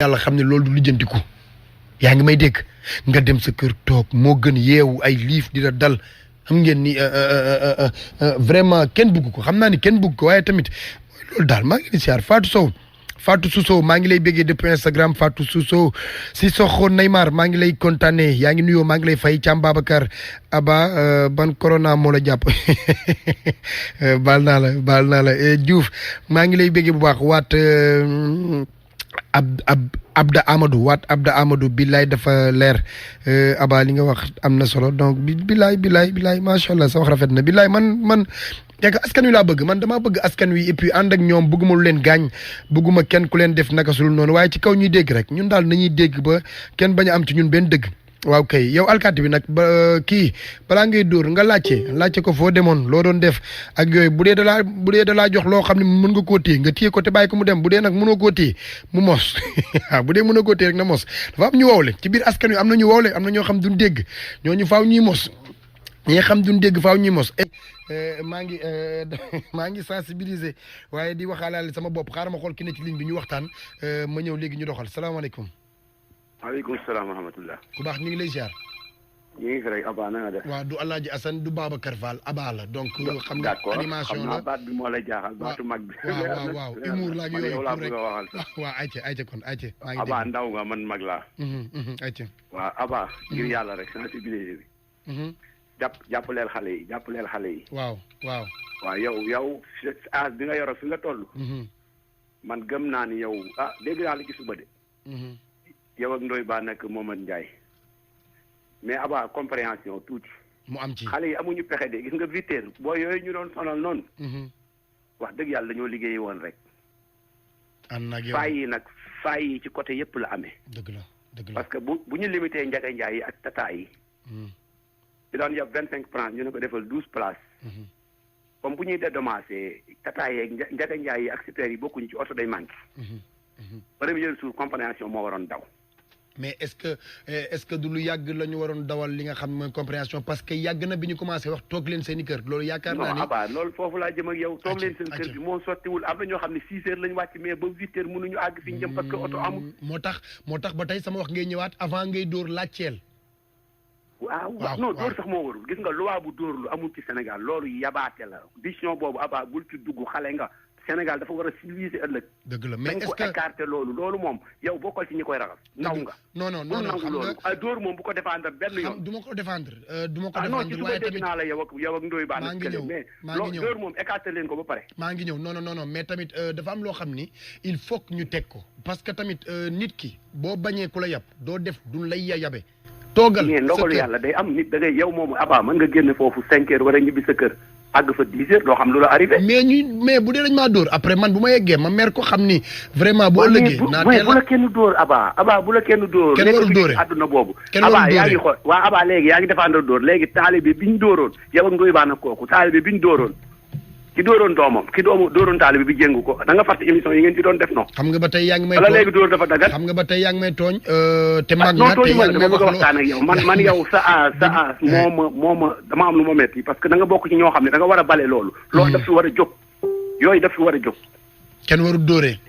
yàlla xam ne loolu du lijjantiku yaa ngi may dégg nga dem sa kër toog moo gën yeewu ay liif di la dal xam ngeen ni vraiment kenn bugg ko xam naa ni kenn bugg ko waaye tamit loolu daal maa ngi leen siyaar Fatou Sousso maa ngi lay béggee depuis Instagram Fatou Sousso Sissoko Neymar maa ngi lay kontaane yaa ngi nuyoo maa ngi lay fay Thiam Babacar Aba ban corona moo la jàpp baal naa la Diouf maa ngi lay béggee bu baax waat Abda Amadou billaay dafa leer Aba li nga wax am na solo donc billaay macha allah sa wax rafet na billaay man yaakaar askan wi laa bëgg man damaa bëgg askan wi et puis ànd ak ñoom bëgguma lu leen gaañ bëgguma kenn ku leen def naka sul noonu waaye ci kaw ñuy dégg rek ñun daal nañuy dégg ba kenn bañ a am ci ñun benn dëgg waaw kay yow alkaati bi nag ba kii balaa ngay dóor nga laajte ko foo demoon loo doon def ak yooyu bu dee da laa jox loo xam ne mën nga koo téye nga téye ko te bàyyi ko mu dem bu dee nag mënoo koo téye mu mos waaw bu dee mënoo koo téye rek na mos dafa am ñu wowle ci biir askan wi am na ñu wowle am na ñoo xam duñ dégg ñooñu faaw ñuy mos ñi xam duñ dégg faaw ñuy mos maa ngi sensibiliser waaye di waxaalaale sama bopp xaaral ma xool ki ne ci ligne bi ñu waxtaan ma ñëw léegi ñu doxal salaamaaleykum. maaleykum salaam wa rahmatulah. ku baax ñu ngi lay ziar. ñu ngi fi rek Aba na nga def. waaw du Alaaji Assane du Babacar Fall Aba la donc. xam nga animation la xam naa baat bi moo lay jaaxal baatu mag bi. waaw humour la ak yooyu yow laa bëgg a waxal sax. waaw ayca kon ayca. maa ngi Aba ndaw nga man mag laa. ayca. waaw Aba. ngir yàlla rek sensibiliser bi. jàppaleel xale yi. waaw. waaw yow âge bi nga yoro fi nga toll. man gëm naa ni yow dégg naa la ci suba de. yow ak Ndoye Ba nekk Momadou Ndiaye. mais Aba compréhension tuuti. mu am ci xale yi amuñu pexe de gis nga 8 heures boo yooyu ñu doon sonal noonu. wax dëgg yàlla dañoo liggéeyi woon rek. ànd nag yow faay yi ci côté yëpp la amee. dëgg la parce que bu ñu limité Ndiaga Ndiaye yi ak tata yi. di daan yab 25 places ñu ne ko defal 12 places. comme bu ñuy dédommagé tata yeeg Ndiaga Ndiaye yi ak super yi bokkuñu ci oto day manqué. premier jour compréhension moo waroon daw. mais est-ce que du lu yàgg la ñu waroon dawal li nga xam mooy compréhension parce que yàgg na bi ñu commencé wax toog leen seen i kër loolu yaakaar naa ni. non Aba loolu foofu laa jëm ak yow. toog leen seen kër bi moo sottiwul am na ñoo xam ne 6 heures lañu wàcc mais ba 8 heures mënuñu àgg fi ñu jëm parce que oto amul. moo tax ba tey sama wax ngay ñëwaat avant ngay dóor laajteel. waaw non dóor sax moo warul gis nga loi bu dóor lu amul ci Sénégal loolu yabaate la décision boobu Aba bul ci dugg xale nga. Sénégal dafa war a civiliser ëllëg. dëgg la mais est-ce que ko écarter loolu moom yow bokkal ci ñi koy raxas. ndaw nga non xam nga ay dóor moom bu ko défendre benn yoon. du ma ko défendre waaye tamit naa la yow ak Ndoye Ba. maa ngi ñëw mais dóor moom écarter leen ko ba pare. maa ngi ñëw non mais tamit dafa am loo xam ni il faut que ñu teg ko parce que tamit nit ki boo bañee ku la yab doo def duñ lay yabe. toogal mais ndogalu yàlla day am nit da ngay yow moomu Aba mën nga génn foofu 5 heures war a ñibbi sa kër. àgg fa 10 heures doo xam lu la arrivé. mais bu dee dañ maa dóor après man bu ma yeggee ma mer ko xam ni vraiment boo ëllëgee. naa teel bu la kenn dóor Aba bu la kenn dóor. kenn warul dóore àdduna boobu. kenn warul dóore Aba yaa ngi xool waa Aba léegi yaa ngi défendre dóor léegi taalibe bi ñu dóoroon yow ak Ndoye Ba nag kooku taalibe bi ñu dóoroon ki dóoroon doomam ki dóoroon taalibe bi jéngu ko da nga fàtte émission yi ngeen ci doon def non. xam nga ba tey yaa ngi may wala léegi dóor dafa dagat. xam nga ba tey yaa ngi may tooñ. te mag nga te yaa ngi may wax dama bëgg a waxtaan ak yow man yow sa moo ma dama am lu ma metti parce que da nga bokk ci ñoo xam ne da nga war a bale loolu. loolu daf fi war a jóg yooyu daf fi war a jóg. kenn warul dóoree.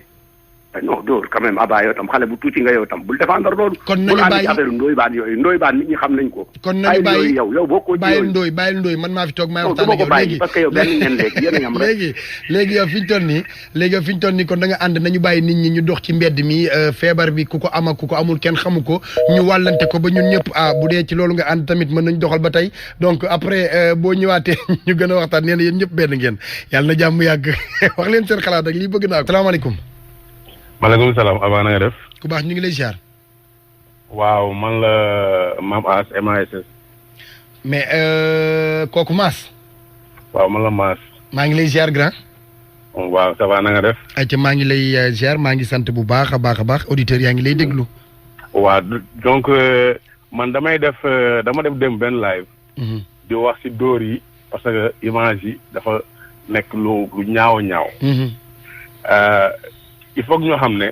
non dóor quand même Aba yow tam xale bu tuuti nga yow tam bul défendre loolu. kon nañu bàyyi affaire Ndoye Ba yooyu Ndoye Ba nit ñi xam nañ ko. kon nañu bàyyi yow boo ko bàyyil Ndoye man maa fi toog may waxtaan ak yow léegi parce que yow benn ngeen léegi yéen a yam rek. léegi yow fi ñu toll nii kon da nga ànd nañu bàyyi nit ñi ñu dox ci mbedd mi feebar bi ku ko am ak ku ko amul kenn xamu ko ñu wàllante ko ba ñun ñëpp bu dee ci loolu nga ànd tamit mën nañu doxal ba tey donc après boo ñëwaatee ñu gën a waxtaan nee na yéen ñëpp benn ngeen yàlla na jàmm yàgg wax leen seen xalaat rek lii bëgg naa ko. salaamaaleykum. maaleykum salaam Aba na nga def. ku baax ñu ngi lay ziar. waaw man la Mame As MASS. mais kooku Mass. waaw man la Mass. maa ngi lay ziar grand. waaw ça va na nga def. ayca maa ngi lay ziar maa ngi sant bu baax a baax auditeurs yaa ngi lay déglu. waaw donc man dama def dem benn live. di wax ci dóor yi parce que image yi dafa nekk lu ñaaw. il faut que ñoo xam ne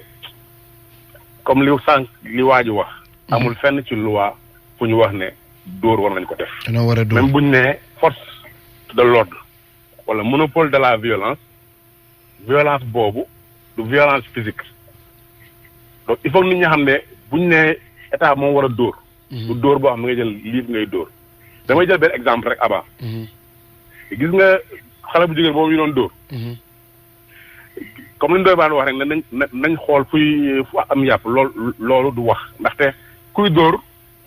comme li waaju wax. amul fenn ci loi fu ñu wax ne dóor war nañ ko def. dañoo war a dóor même buñ ne force de l'ordre wala monopole de la violence boobu du violence physique donc il faut nit ñi xam ne buñ ne état moom war a dóor. du dóor boo xam ne ngay jël livre ngay dóor. damay jël benn exemple rek Aba. gis nga xale bu jigéen boobu ñu doon dóor. comme li ñu doon wax rek nañ xool fu am yàpp loolu du wax ndaxte kuy dóor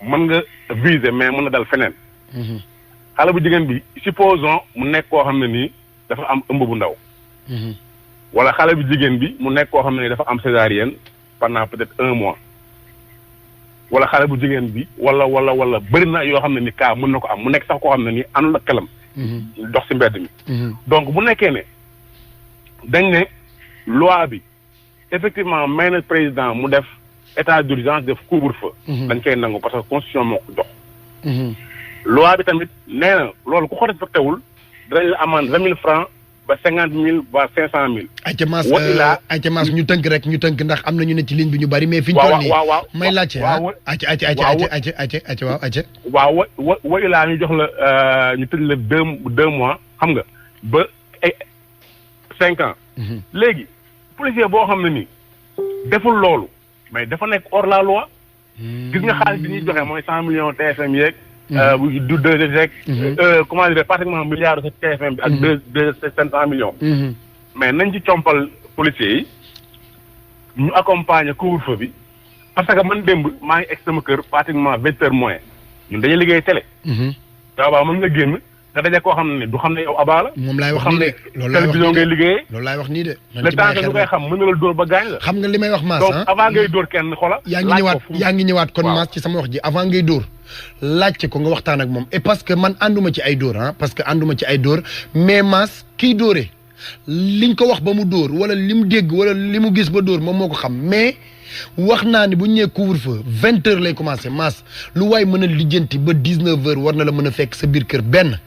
mën nga viser mais mën na dal feneen. xale bu jigéen bi supposons mu nekk koo xam ne nii dafa am ëmb bu ndaw. wala xale bu jigéen bi mu nekk koo xam ne nii dafa am césarienne pendant peut-être 1 mois. wala xale bu jigéen bi wala bëri na yoo xam ne ni cas mën na ko am mu nekk sax koo xam ne nii àndul ak xelam. dox ci mbedd mi. donc bu nekkee ne dañ ne loi bi effectivement may na président mu def état d'urgence def couvre-feu. dañ koy nangu parce que constitution moo ko jox. loi bi tamit nee na loolu ku ko respecté wul danañ la amende 20 000 francs ba 50 000 ba 500 000. ayca maas ñu tënk rek ñu tënk ndax am na ñu ne ci ligne bi ñu bari mais. fi ñu toll nii may laajte ah ayca waaw wa ilaa ñu jox la ñu tëj la 2 mois xam nga ba ay 5 ans. léegi policier boo xam ne nii deful loolu mais dafa nekk hors la loi. gis nga xaalis bi ñuy joxe mooy 100 millions TFM yeeg. du 2 rek. comment dire pratiquement milliard de TFM bi ak 500 millions. mais nañ ci compal policiers yi ñu accompagner couvre-feu bi parce que man démb maa ngi egg sama kër pratiquement 20h moins ñun dañuy liggéey télé. waaw mën nga génn nga daje koo xam ne du xam ne yow Aba la. moom laay wax nii de loolu laay wax télévision ngay liggéeyee. loolu laay wax nii de. le temps que ñu koy xam mën na la dóor ba gaañ la. xam nga li may wax Mass donc avant ngay dóor kenn xola yaa ngi ñëwaat kon Mass ci sama wax ji avant ngay dóor. laajte ko nga waxtaan ak moom et parce que man ànduma ci ay dóor parce que ànduma ci ay dóor mais Mass kiy dóoree liñ ko wax ba mu dóor wala li mu dégg wala li mu gis ba dóor moom moo ko xam mais wax naa ni bu ñu nee couvre-feu 20h lay commencé Mass lu waay mën a lijjanti ba 19h war na la mën a fekk sa biir kër benn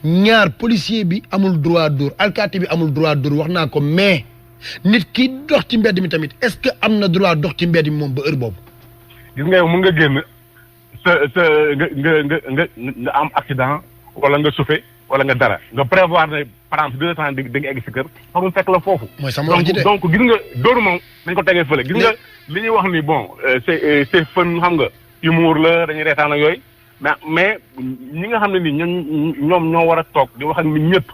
ñaar policier bi amul droit dóor alkaati bi amul droit dóor wax naa ko mais nit ki dox ci mbedd mi tamit est-ce que am na droit dox ci mbedd mi moom ba heure boobu. gis nga yow mën nga génn. nga am accident wala nga soufflé wala nga dara nga prévoir ne par exemple 2 ans da nga egg si kër xamul fekk la foofu. mooy sama wax ji de donc gis nga dóor moom dañ ko tegee fële. gis nga li ñuy wax ni bon c'est fun xam nga humour la dañuy reetaan ak yooyu mais ñi nga xam ne nii ñoom ñoo war a toog di wax ak nit ñëpp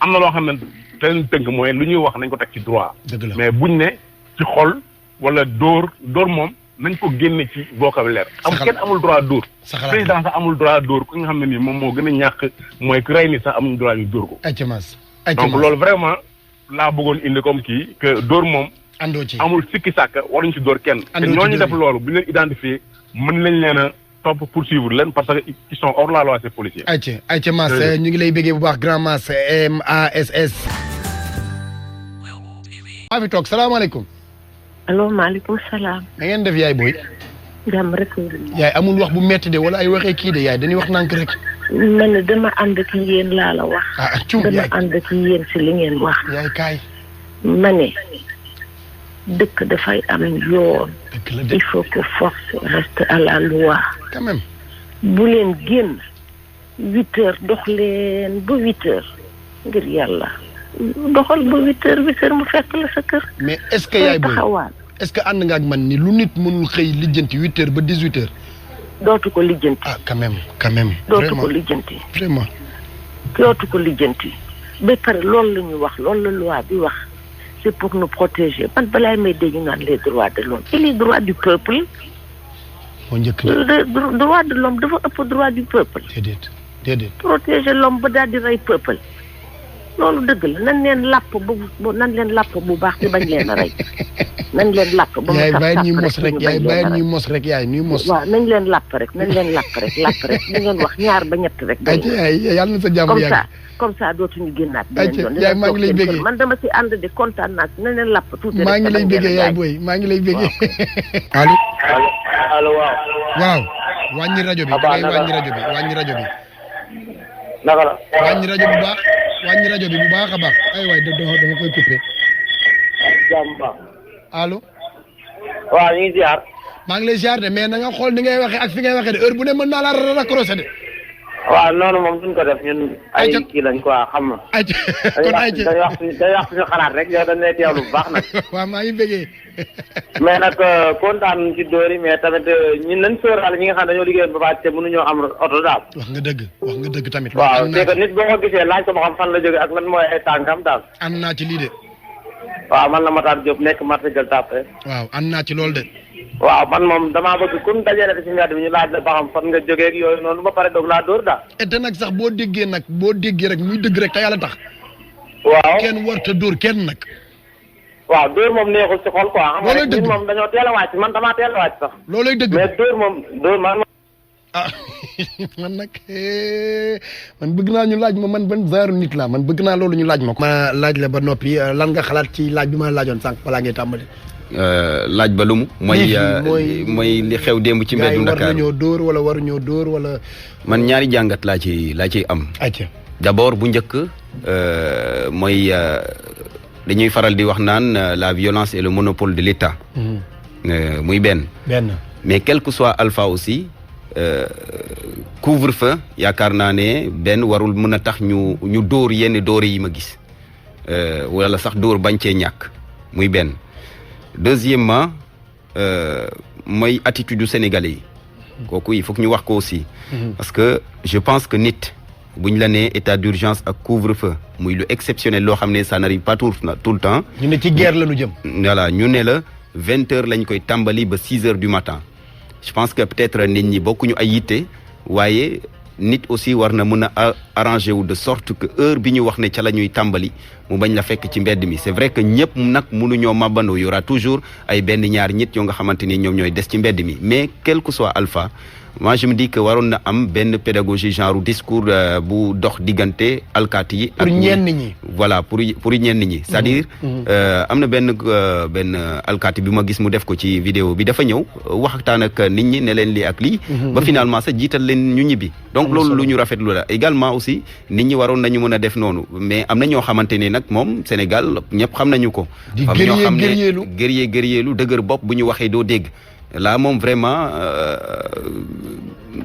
am na loo xam ne te leen tënk mooy lu ñuy wax nañ ko teg ci droit. dëgg la mais buñ ne ci xol wala dóor moom. nañ ko génne ci vocabulaire. kenn amul droit dóor. président sax amul droit dóor ku nga xam ne nii moom moo gën a ñàkk mooy ku rey ni sax amuñu droit ñu dóor ko. donc loolu vraiment laa bëggoon indi comme kii que dóor moom. àndoo ci amul sikki sàkk waruñu ci dóor kenn. te ñooñu def loolu bu ñu leen identifier mën nañ leen a topp poursuivre leen parce que ils sont hors la loi ces policiers. ayca Mass ñu ngi lay bëggee bu baax grand Mass MASS. maa fi toog salaamaaleykum. allo maaleykum salaam. na ngeen def yaay booy. jàmm rek. yaay amul wax bu metti de wala ay waxee kii de yaay dañuy wax nànk rek. ma ne dama ànd ak yéen laa la wax. dama ànd ak yéen si li ngeen wax. yaay kaay. ma ne dëkk dafay am yoon. dëgg la de il faut que force reste à la loi. quand même. bu leen génn 8h dox leen ba 8h ngir yàlla. doxal ba 8h mu fekk la sa kër. mais est-ce que yaay booy est-ce que ànd nga ak man ni lu nit mënul xëy lijjanti 8h ba 18h. dootu ko lijjanti. quand même. dootu ko lijjanti. vraiment. dootu ko lijjanti. ba pare loolu la ñu wax loolu la loi bi wax c'est pour nous protéger man balaay may dégg naan les droits de l'homme et les droits du peuple. moo njëkk la droit de l'homme dafa ëpp droit du peuple. déedéet. protéger l'homme ba daal di rey peuple. loolu dëgg la nan leen làpp bu baax te bañ leen a rey nañ leen làpp ba mu yaay saf bàyyi saf ñuy rek mos rek yaay bàyyi ñuy mos rek yaay ñuy mos. waaw nañ leen làpp rek làpp rek li ngeen wax ñaar ba ñett rek. yaay yàlla na sa jàmm yàgg comme ça dootuñu génnaat. yaay maa ngi lay bëggee man dama ci ànd de kontaan naa nañ leen làpp tuuti rek. maa ngi lay bëggee yaay booy maa ngi lay bëggee. allo waaw. wàññi rajo bi dangay wàññi rajo bi. naka la. wàññi rajo bu baax a baax ay waay dama koy coupé. jàmm baax. allo. waaw ñu ngi ziar. maa ngi lay ziar de mais na nga xool ni ngay waxee ak fi ngay waxee de heure bu ne mën naa la raccroché de. waaw noonu moom duñ ko def ñun ay kii lañ quoi xam nga. ayca kon ayca day wax suñu xalaat rek yow dañ lay teewlu bu baax nag. waaw maa ngi bëggee. mais nag kontaan ci dóor yi mais tamit ñun nañ sóoraale ñi nga xam ne dañoo liggéeyoon ba pare te mënuñoo am oto daal. wax nga dëgg tamit. waaw c'est que nit boo ko gisee laaj ko ba xam fan la jógee ak lan mooy ay tànkam daal. ànd naa ci lii de. waaw man la Matar Diop nekk marché Gueule Tapée. waaw ànd naa ci loolu de. waaw man moom damaa bëgg kun dajale ci mbedd bi ñu laaj la ba xam fan nga jógee ak yooyu noonu ba pare doog laa dóor daal. te nag sax boo déggee rek muy dëgg rek te yàlla tax. waaw kenn warta dóor kenn nag. waaw dóor moom neexul ci xol quoi. xam nga loolay dëgg ñun moom dañoo teel a wàcc man damaa teel a wàcc sax. loolay dëgg mais dóor man. ah man nag man bëgg naa ñu laaj ma man ban genre nit laa man bëgg naa loolu ñu laaj ma ko. ma laaj la ba noppi lan nga xalaat ci laaj bi ma laajoon sànq balaa ngay tàmbali. laaj ba lumu. mooy li xew démb ci mbeddu Ndakaar. war nañoo dóor wala waruñoo dóor wala. man ñaari jàngat laa ciy am. ayca d'abord bu njëkk mooy dañuy faral di wax naan la violence est le monopole de l'État. muy benn. mais quel que soit alpha aussi. couvre-feu yaakaar naa ne benn warul mën a tax ñu dóor yenn dóore yi ma gis wala sax dóor bañ cee ñàkk muy benn. deuxièmement mooy attitude du Sénégalais yi kooku il faut que ñu wax ko aussi. parce que je pense que nit bu ñu la nee état d'urgence ak couvre-feu muy lu exceptionnel loo xam ne ça n'arrive pas tout le temps. ñu ne ci guerre la ñu jëm. voilà ñu ne la 20h lañ koy tàmbali ba 6h du matin. je pense que peut-être nit ñi bokkuñu ay yitte waaye nit aussi war na mën a arranger wu de sorte que heure bi ñu wax ne ca la ñuy tàmbali mu bañ la fekk ci mbedd mi c'est vrai que ñëpp nag mënuñoo màbbandoo y aura toujours ay benn ñaar ñit yoo nga xamante ni ñoom ñooy des ci mbedd mi mais quel que soit alpha moi je me dis que waroon na am benn pédagogie genre discours bu dox diggante alkaati yi. pour ñenn ñi. voilà pour ñenn ñi. c'est-à-dire am na benn alkaati bi ma gis mu def ko ci vidéo bi dafa ñëw waxtaan ak nit ñi ne leen lii ak lii. ba finalement sax jiital leen ñu ñibbi. donc loolu lu ñu rafetlu la également aussi nit ñi waroon nañu mën a def noonu mais am na ñoo xamante ni nag moom Sénégal ñëpp xam nañu ko. di am ñoo xam ne guerrier dëgër bopp bu ñu waxee doo dégg. là moom vraiment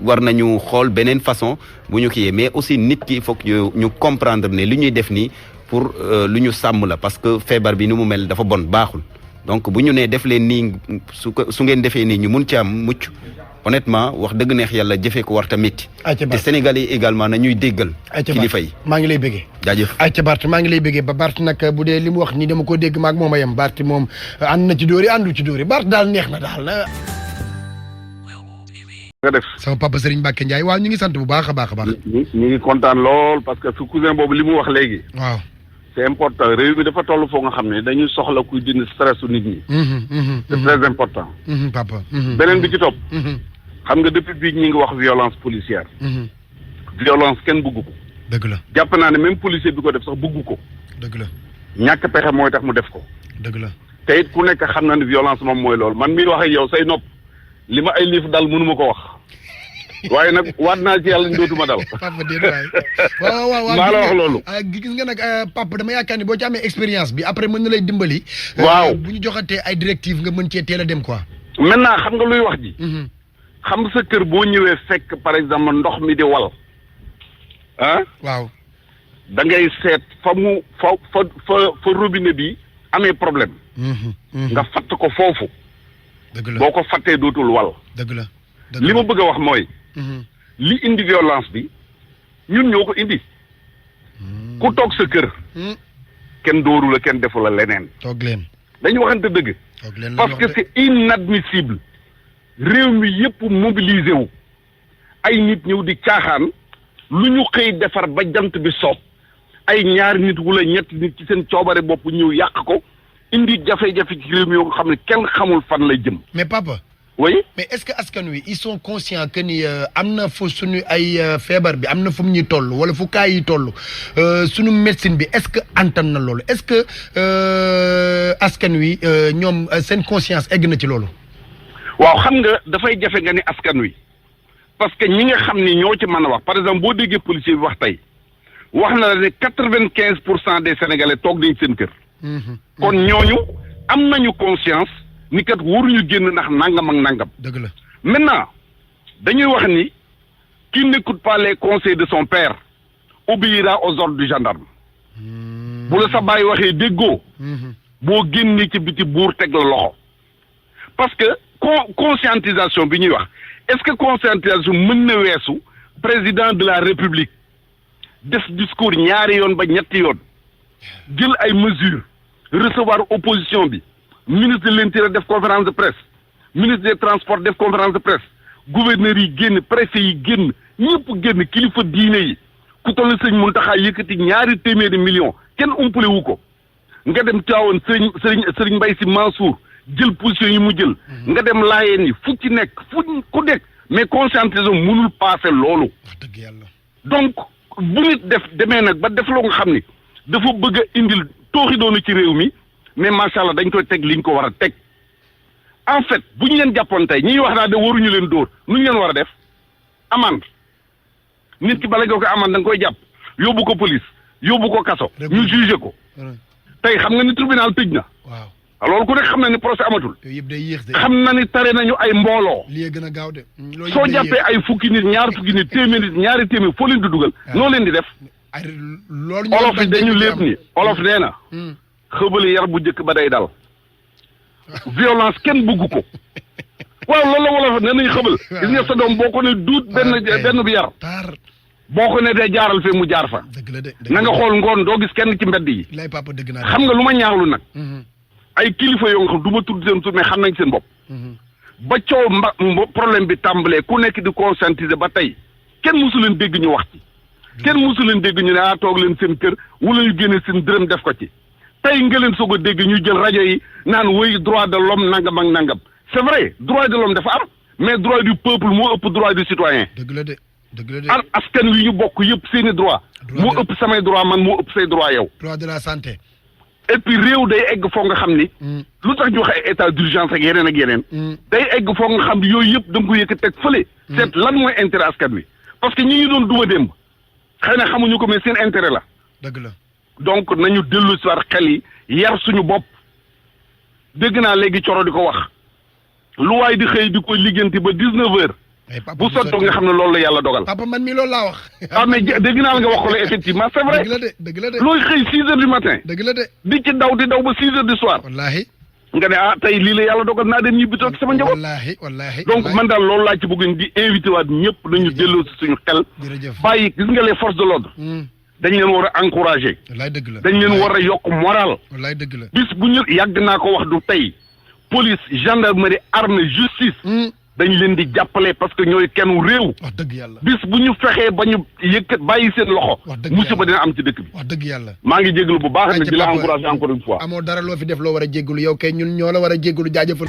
war nañu xool beneen façon bu ñu kiyee mais aussi nit ki il faut que ñu comprendre ne li ñuy def nii pour lu ñu sàmm la parce que feebar bi ni mu mel dafa bon baaxul donc bu ñu nee def leen nii su ngeen defee nii ñu mun ci am mucc honnêtement wax dëgg neex yàlla jëfee ko war tamit te Sénégalais yi également na ñuy déggal kilifa yi maa ngi lay bëggee jaajëf ayca Bart maa ngi lay bëggee ba Bart nag bu dee li mu wax ni dama ko dégg maag moom a yem Bart moom ànd na ci dóori àndu ci dóori Bart daal neex na daal na nga def sama papa Serigne Mbacke Ndiaye waaw ñu ngi sant bu baax a baax a baax ñu ngi kontaan lool parce que su cousin boobu li mu wax léegi waaw c'est important réew mi dafa toll foo nga xam ne dañuy soxla kuy dindi stress su nit ñi c'est très important papa beneen bi ci topp xam nga depuis bii ñu ngi wax violence policière violence kenn bëggu ko dëgg la jàpp naa ne même policier bi ko def sax bëggu ko dëgg la ñàkk pexe mooy tax mu def ko dëgg la te it ku nekk xam na ne violence moom mooy loolu man mii wax ak yow say nopp li ma ay liif dal mënuma ko wax waaye nag waat naa ci yàlla dootuma dal papa déet waay waaw maa la wax loolu gis nga nag papa dama yaakaar ni boo ci amee expérience bi après mën na lay dimbali waaw bu ñu joxatee ay directives nga mën cee teel a dem quoi maintenant xam nga luy wax ji xam sa kër boo ñëwee fekk par exemple ndox mi di wal ah waaw da ngay seet fa robinet bi amee problème nga fatt ko foofu dëgg la boo ko fattee dootul wal dëgg la li ma bëgg a wax mooy li indi violence bi ñun ñoo ko indi ku toog sa kër kenn dóoru la kenn defu la leneen toog leen dañu waxante dëgg toog leen parce que c'est inadmissible réew mi yëpp mobilisé wu ay nit ñëw di caaxaan lu ñu xëy defar ba jant bi soob ay ñaari nit wala ñetti nit ci seen coobare bopp ñëw yàq ko indi jafe-jafe ci réew mi yoo nga xam ne kenn xamul fan lay jëm. mais papa. oui mais est-ce que askan wi ils sont conscients que ni am na fu suñu ay feebar bi am na fu mu ñuy toll wala fu kaay yi toll suñu médecine bi est-ce que antan na loolu est-ce que askan wi ñoom seen conscience egg na ci loolu. waaw xam nga dafay jafe nga ni askan wi parce que ñi nga xam ni ñoo ci mën a wax par exemple boo déggee policier bi wax tey wax na la ne 95% des sénégalais toog nañ seen kër. kon ñooñu am nañu conscience ni kat waruñu génn ndax nangam ak nangam. dëgg la maintenant dañuy wax ni qui n'écoute pas les conseils de son père obéira aux ordres du gendarme. bu la sa baay waxee déggoo. boo génnee ci biti buur teg la loxo. parce que conscientisation bi ñuy wax est-ce que conscientisation mën na weesu président de la république def discours ñaari yoon ba ñetti yoon jël ay mesures recevoir opposition bi ministre de l'intérieur def conférence de presse ministre des transports def conférence de presse gouverneur yi génn préfet yi génn ñëpp génn kilifa diine yi ku toll sëñ Mountakha yëkkati ñaari téeméeri millions kenn umpale wu ko nga dem Tivaouane sëriñ Mbaye Sy Mansour jël position yi mu jël nga dem Laayeen yi fu ci nekk fu ku nekk mais conscientisation mënul passer loolu. wax dëgg yàlla. donc bu nit demee nag ba def loo nga xam ni dafa bëgg a indil tooxi doonu ci réew mi mais macha allah dañ koy teg liñ ko war a teg en fait bu ñu leen jàppoon tey ñiy wax naa de waruñu leen dóor nu ñu leen war a def amende nit ki bala nga ko amende da nga koy jàpp yóbbu ko police yóbbu ko kaso ñu jugé ko tey xam nga ni tribunal tëj na. waaw loolu ku nekk xam na ni procès amatul. yooyu yëpp day yéex de. xam na ni tare nañu ay mbooloo. lii gën a gaaw de. soo jàppee ay fukki nit ñaar fukki nit téeméer nit ñaari téeméer foo leen di dugal. noo leen di def. loolu olof yi dañu lépp ni olof nee na. xëbali yar bu njëkk ba day dal. violence kenn bëggu ko. waaw loolu la wolof nee nañu xëbal. gis nga sa doom boo ko ne duut benn bi yar. boo ko ne dee jaaral fee mu jaar fa. dëgg la de na nga xool ngoon doo gis kenn ci mbedd yi. lay papa dëgg naa xam nga lu ma ñaawlu nag. ay kilifa yoo nga xam du ma tudd seen tur mais xam nañ seen bopp. ba coow problème bi tàmbalee ku nekk di conscientiser ba tey kenn mosu leen dégg ñu wax ci. kenn mosu leen dégg ñu ne toog leen seen kër wala ñu génne seen dërëm def ko ci. tey nga leen soog a dégg ñu jël rajo yi naan woy droit de l'homme nangam ak nangam c'est vrai droit de l'homme dafa am mais droit du peuple moo ëpp droit du citoyen. dëgg la de dëgg la de. askan wi ñu bokk yëpp seeni droit moo ëpp samay droit man moo ëpp say droit yow. droit de la santé. et puis réew day egg foo nga xam ni. lu tax ñu wax ay état d'urgence ak yeneen ak yeneen. day egg foo nga xam ni yooyu yëpp da nga ko yëkk teg fële. seet lan mooy intérêt askan wi. parce que ñi ñu doon duma démb xëy na xamuñu ko mais seen intérêt la. dëgg la donc nañu dellu si war xel yi yar suñu bopp dégg naa léegi coro di ko wax lu waay di xëy di koy liggéenti ba 19 heures. bu sottoo nga xam ne loolu la yàlla dogal. papa man mii loolu laa wax. mais dégg naa la nga wax ko la effectivement c'est vrai. dëgg la de dëgg la de. looy xëy 6 heures du matin. dëgg la de. di ci daw ba 6 heures du soir. wallaahi. nga ne tey lii la yàlla dogal naa dem ñibbi toog sama njaboot. wallaahi. donc man daal loolu laa ci bëgg di invité waat ñëpp nañu delloo si suñu xel. jërëjëf bàyyi gis nga les forces de l'ordre. dañ leen war a encourager. wallaay dëgg la. dañ leen war a yokk moral. wallaay dëgg la. bis bu ñu yàgg naa ko wax du tey police gendarmerie armée justice. dañ leen di jàppale parce que ñooy kenn réew. wax dëgg yàlla. bis bu ñu fexee ba ñu yëkkat bàyyi seen loxo. wax dëgg yàlla musiba dina am ci dëkk bi. wax dëgg yàlla. maa ngi jégalu bu baax nag di la encourager encore une fois. amoo dara loo fi def loo war a jégalu yow kay ñun ñoo la war a jégalu jaajëfal.